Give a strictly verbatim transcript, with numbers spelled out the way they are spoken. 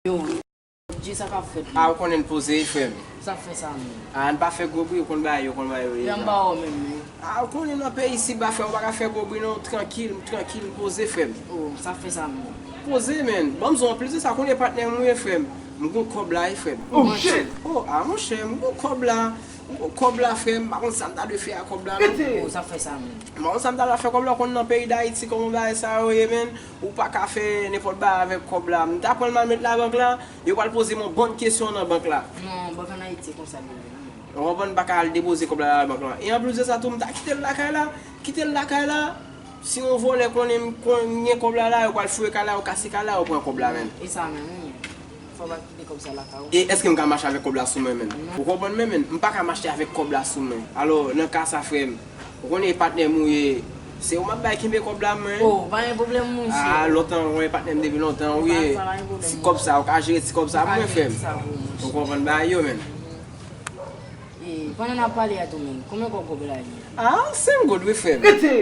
Yo, Dye, sa k ap fèt? A, ou konnen n poze, frè m. Sa fè sa menm? A, n pa fè gwo bri, ou konn bagay yo, konn bagay yo ye. Menm ba ou menm, wi. A, ou konnen nan peyi isi, ba frè m, ou pa ka fè gwo bri non, trankil, trankil, poze, frè m. Oh, sa fè sa menm? Poze, menn. Ban m zon anplis de sa, konnen patnè m ou ye, frè m. M gon kòb la, wi, frè m. Oh, shit! Oh, a, monchè, m gon kòb la. M gon kòb la, frè m. M pa konn sa m ta dwe fè ak kòb la, non. Pete! Oh, sa fè sa menm? M pa konn sa m ta dwe fè kòb la, ou konn nan peyi Dayiti, kòman bagay sa yo ye, menn. Ou pa ka fè nenpòt bagay avèk kòb la. M ta pran l m al met la bank la, yo pral poze m yon bann kesyon nan bank la. Non, bank an Ayiti se konsa li ye. Ou konprann, m pa ka al depoze kòb la nan bank la. E anplis de sa tou, m ta kite l lakay la, kite l lakay la. Si yon vòlè konnen m kon- gen kòb la la, yo pral fouye kay la, yo kase kay la, yo pran kòb la, menn. E sa menm, wi. Fò w pa kite kòb sa lakay ou. E èske m ka mache avèk kòb la sou mwen, menn? Ou konprann, menn, menn? M pa ka mache avèk kòb la sou mwen. Alò, nan ka sa, frè m, ou konnen e patnè m ou ye. Se ou m ap bay kenbe kòb la, mwen. Oh, pa gen pwoblèm, monchè. A, lontan, ou e patnè m depi lontan, ou ye. Pa, pa gen pwoblèm. Si kòb sa, ou ka jere ti kòb sa pou mwen, frè m. Sa pou ou, monchè. Ou konprann bagay yo, menn. E, pandan n ap pale a tou menm, konbyen kòb kòb la ye? A, senk goud, wi, frè m. Pete!